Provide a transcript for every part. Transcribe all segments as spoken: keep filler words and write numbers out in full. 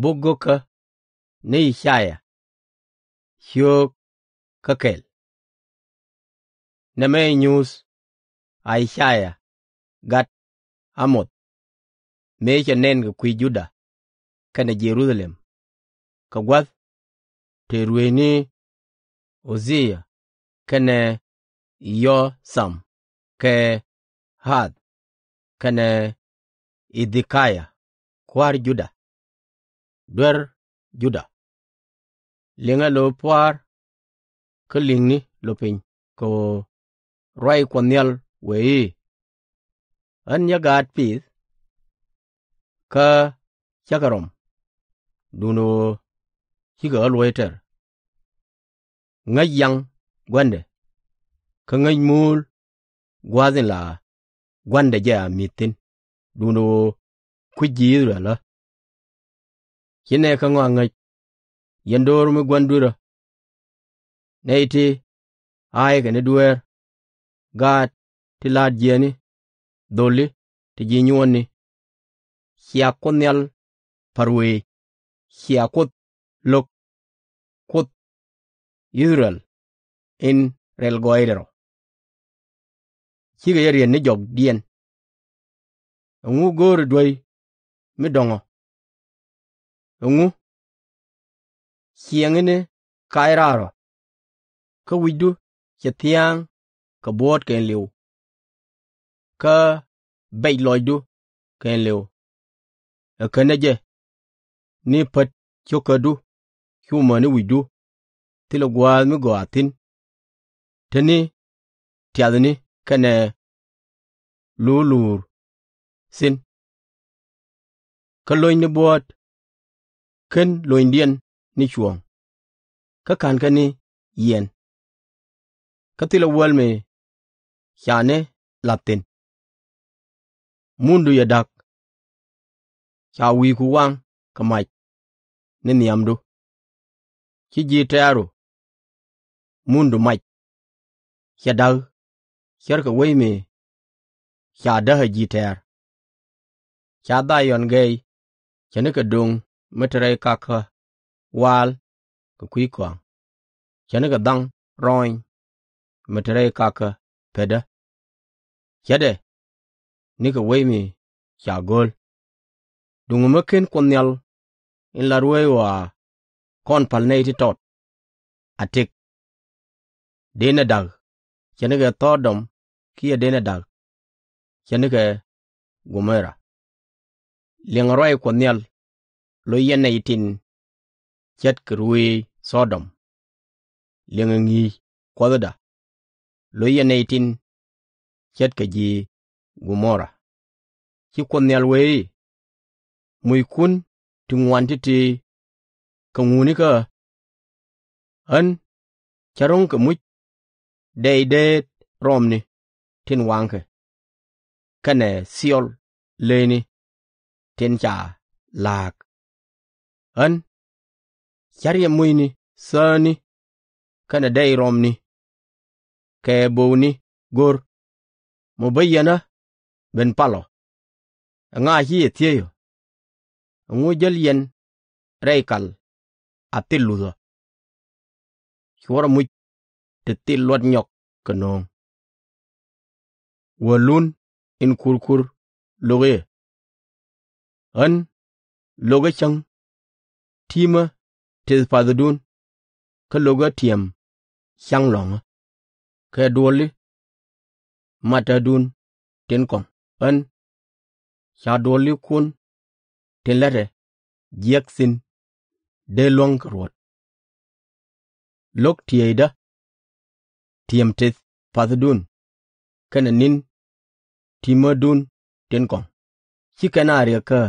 Bok go̱kä ni I-ca-yaa. Ciöök kä kɛl. Nɛmɛ nyuuth I-ca-yaa gat A-moth mëë cɛ nɛn kɛ kui̱ Juda kɛnɛ Jɛ-ru-tha-lɛm, kɛ gua̱th te ruëëcni U-dhi-yaa kɛnɛ Yo-tham kɛ Aath kɛnɛ Ɣe-dhe-ka-yaa kua̱r Juda, duer Juda. Liŋɛ lo pua̱a̱r, kä li̱ŋni lo piny, kɛ ɣöö ruac Kuɔth Nhial wëë i̱, Ɣän cä gaat pith, kä cä kɛ rɔm, duundɛ ɣöö cikɛ ɣä luɔ̱c tɛr. Ŋäc yaŋ gua̱ndɛ, kä ŋäc muul gua̱a̱th in la gua̱ndɛ jɛ a mi̱th thi̱n, duundɛ ɣöö kui̱c ji̱ I-thɛ-rɛl ɣä. Ci nɛy kɛ ŋɔak ŋäc, yɛn do̱r mi gua̱n dui̱rä, nɛy ti ɣaaikɛ ni dueer, gaat ti la̱a̱t jiääkni, dho̱li ti ji̱ nyuɔɔni. Cia Kuoth Nhial pa̱r wëë, cia Kuoth lo̱k, Kuoth I-thɛ-rɛl in rɛl gɔɔydɛ rɔ. Cikɛ jɛ riet ni jɔkdiɛn. Ɛŋu go̱o̱ri duäc mi dɔ̱ŋ ɔ? Ɛŋu ciɛŋni kac raar ɔ? Kä wi̱cdu cɛ thia̱a̱ŋ kɛ buɔ̱ɔ̱t kɛɛliw, kä bɛc lɔcdu kɛɛliw. Ɛ känɛ jɛ ni pät cio̱kädu cu mäni wi̱cdu thilɛ gua̱a̱th mi gɔaa thi̱n, te ni tiathni kɛnɛ luurluur thi̱n. Kä lony ni buɔ̱ɔ̱t /ken lonydiɛn ni cuɔ̱ɔ̱ŋ, kä /ka̱nkɛ ni yiɛn. Kä thilɛ wäl mi ca ni la̱th thi̱n. Mundu cɛ da̱k, ca wi̱i̱ku waŋ kɛ mac ni nhiamdu. Ci ji̱ tɛ̈ru mundu mac, cɛ da̱k ce̱tkɛ wec mi ca däk ɛ ji̱ tɛ̈r. Ca Dha-yɔn gɛy ce̱tnikɛ do̱ŋ mi te rɛy kakä wa̱a̱l kɛ kui̱ kɔaŋ, ce̱tnikɛ dhaŋ rɔɔny mi te rɛy kakä pätdä. Ce̱tdɛ nikɛ wec mi ca go̱l. Duŋ mi /ken Kuoth Nhial in la ruëëc ɣɔaa kɔn pa̱l nɛy ti tɔt a tëk. Dënɛ da̱k ce̱tnikɛ Thɔ-dɔm kiɛ dënɛ da̱k ce̱tnikɛ Go-mo-ra. Liɛŋɛ ruac Kuɔth Nhial, loc yɛn nɛy tin ce̱tkɛ ruëëc Thɔ-dɔm. Liɛŋɛ ŋi̱i̱c Kuɔthda, loc yɛn nɛy tin ce̱tkɛ ji̱ Go-mo-ra. Ci Kuoth Nhial wëë i̱, Muckun ti ŋuan ti̱ti̱ kɛ ŋuunikä ɣä? Ɣän cä ro̱ŋ kɛ muc dɛy deet rɔmni tin waŋkɛ, kɛnɛ thiɔl le̱e̱ni tin ca la̱a̱k. Ɣän cä riɛm mucni thääkni kɛnɛ dɛy rɔmni kɛ böwni go̱r. Mɔ bä yɛn ɣä ben pal ɔ? Ɛŋa ci yɛ thiec ɔ? Ɛŋu jäl yɛn rɛy kal a thil luth ɔ? Cuɔ̱rɛ muc ti thil luɔt nyɔk kɛ nööŋ. Wäl lun in kurkur lo̱k i̱, ɣän lo̱kä cäŋ ti̱mä tëth pa̱thdun, kä lo̱kä ti̱em ca̱ŋ lɔ̱ŋä, kɛ duɔli matädun tin kɔ̱ŋ. Ɣän ca duɔlikun tin la̱tdɛ jiäk thi̱n dee luäŋ kɛ ruɔ̱t. Lo̱k ti̱eecdä ti̱em tëth pa̱thdun, kɛnɛ ni̱n ti̱mädun tin kɔ̱ŋ. Ci kɛn a riɛk kä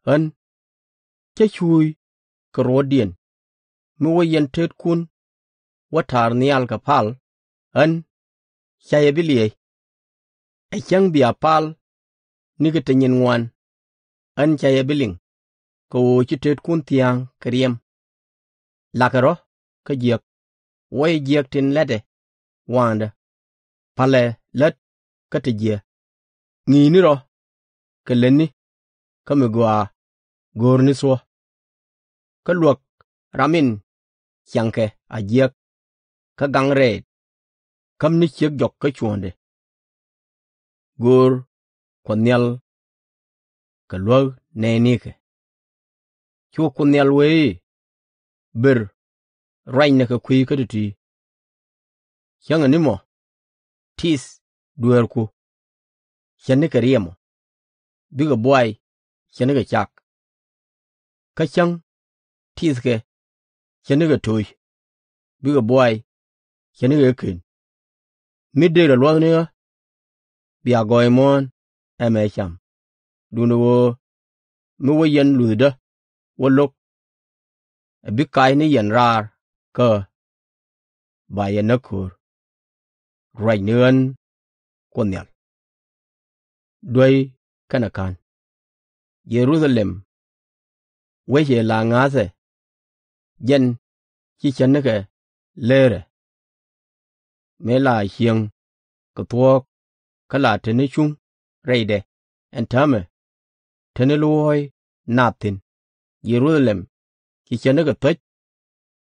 ɣän cä cuuc kɛ ruɔ̱tdiɛn, mi wä yɛn tetkun wä ta̱a̱r nhial kɛ pal. Ɣän /ca yɛ bi liɛc. Ɛ cäŋ bia pal nikɛ te nyin ŋuan, ɣän /ca yɛ bi liŋ, kɛ ɣöö ci tetkun thia̱a̱ŋ kɛ riɛm. Lakɛ rɔ̱ kä jiäk, wuɔcɛ jiäk tin la̱tdɛ waaŋdä. Pa̱lɛ lät kä ti jiäk. Ŋi̱i̱cni rɔ̱ kɛ lätni kä mi gɔaa go̱o̱rni thuɔ̱k. Kä luäk ram in ciaŋkɛ a jiäk, kä gaŋ rɛɛt, käm ni ciek jɔk kä cuɔ̱ɔ̱ŋdɛ. Göör Kuɔth Nhial kɛ luäk nɛɛnikɛ. Cu Kuoth Nhial wee i̱, Bër ruacnɛ kɛ kui̱ kä ti̱ti̱. Cäŋɛ ni mɔ tith dueerku ce̱tnikɛ riɛmɔ, bikɛ buay ce̱tnikɛ cak. Kä cäŋ tithkɛ ce̱tnikɛ toc, bikɛ buay ce̱tnikɛ ken. Mi dërɛ luɔ̱thni ɣä, bia gɔɔy muɔ̱ɔ̱n ɛmɛ cam. Duundɛ ɣöö mi wä yɛn luuthdä wä lo̱k, ɛ bi kac ni yɛn raar kä ɣä, ba yɛ näk köör. Ruac ni ɣän Kuoth Nhial. Duäc kɛnɛ ka̱n. Jɛ-ru-tha-lɛm wec ëë la ŋa̱thɛ, jɛn ci ce̱tnikɛ leerɛ, mëë la cieŋ kɛ thuɔ̱k, kä la te ni cuŋ rɛydɛ ɛn täämɛ te ni luɔ̱ɔ̱c nath thi̱n. Jɛ-ru-tha-lɛm ci ce̱tnikɛ thuäc,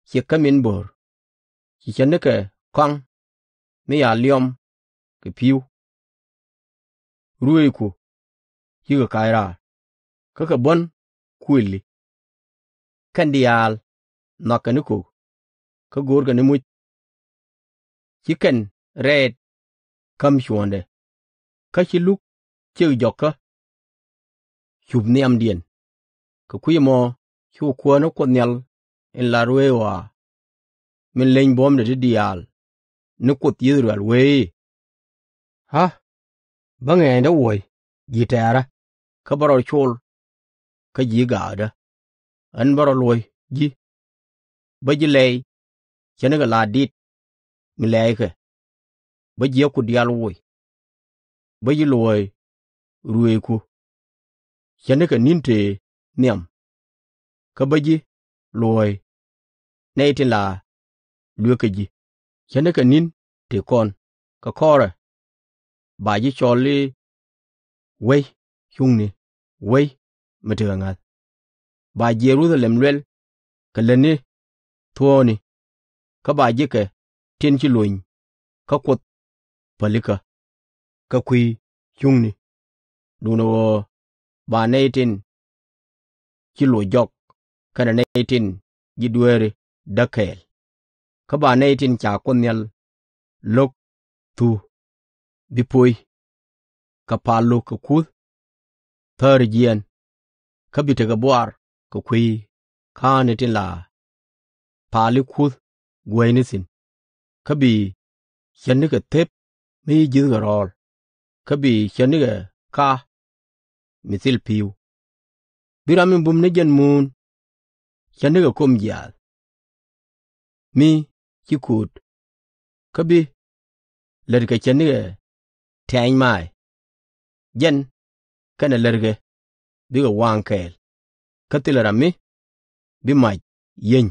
ciɛ kä min bo̱r, ci ce̱tnikɛ kɔaŋ mi ca liɔm kɛ pi̱w. Ruëëcku cikɛ kac raar, kä kɛ buɔ̱n kuëli. Kɛn diaal nhɔakɛ ni kok, kä görkɛ ni muc. Ci kɛn rɛɛt käm cuɔ̱ɔ̱ŋdɛ, kä ci luk ciek jɔkä cup nhiamdiɛn. Kɛ kui̱c ɛmɔ cu Kuäär ni Kuoth Nhial in la ruëëc ɣɔaa, min leny buɔ̱mdɛ ti diaal ni Kuoth I-thɛ-rɛl wee i̱, Ɣä bä ŋɛɛnydä wuɔ̱c ji̱ tɛ̈rä, kä bä rɔ col kä ji̱ gaakdä. Ɣän bä rɔ luɔ̱c ji̱, bä ji̱ lɛy ce̱tnikɛ la di̱t mi lɛɛckɛ, bä jiäkku diaal woc, bä ji̱ luɔ̱c ruëëcku ce̱tnikɛ ni̱n tëë nhiam, kä bä ji̱ luɔ̱c nɛy tin la luëk kɛ ji̱ ce̱tnikɛ ni̱n tëë kɔn. Kɛ kɔrɛ ba ji̱ cɔl i̱ Wec Cuŋni, Wec mi Tekɛ Ŋa̱th. Ba Jɛ-ru-tha-lɛm luɛl kɛ lätni thuɔ̱ɔ̱ni, kä ba ji̱ kɛ tin ci lony kä Kuoth pälikä kɛ kui̱ cuŋni. Duundɛ ɣöö ba nɛy tin ci loc jɔk kɛnɛ nɛy tin ji̱ dueeri däk kɛɛl. Kä ba nɛy tin ca Kuoth Nhial lo̱k thuk bi poc kɛ pal lo̱k kɛ kuth thäri jiɛn, kä bi tekɛ buar kɛ kui̱ ka̱a̱ni tin la pali kuth guäyni thi̱n. Kä bi ce̱tnikɛ thep mi ci ji̱thkɛ rɔɔl, kä bi ce̱tnikɛ ka̱ mi thil pi̱w. Bi ram mi bum ni jɛn muun ce̱tnikɛ kom jiaath mi ci kööt, kä bi lätkɛ ce̱tnikɛ tiany maay. Jɛn kɛnɛ lätkɛ bikɛ waŋ kɛɛl, kä thilɛ ram mi bi mac yieny.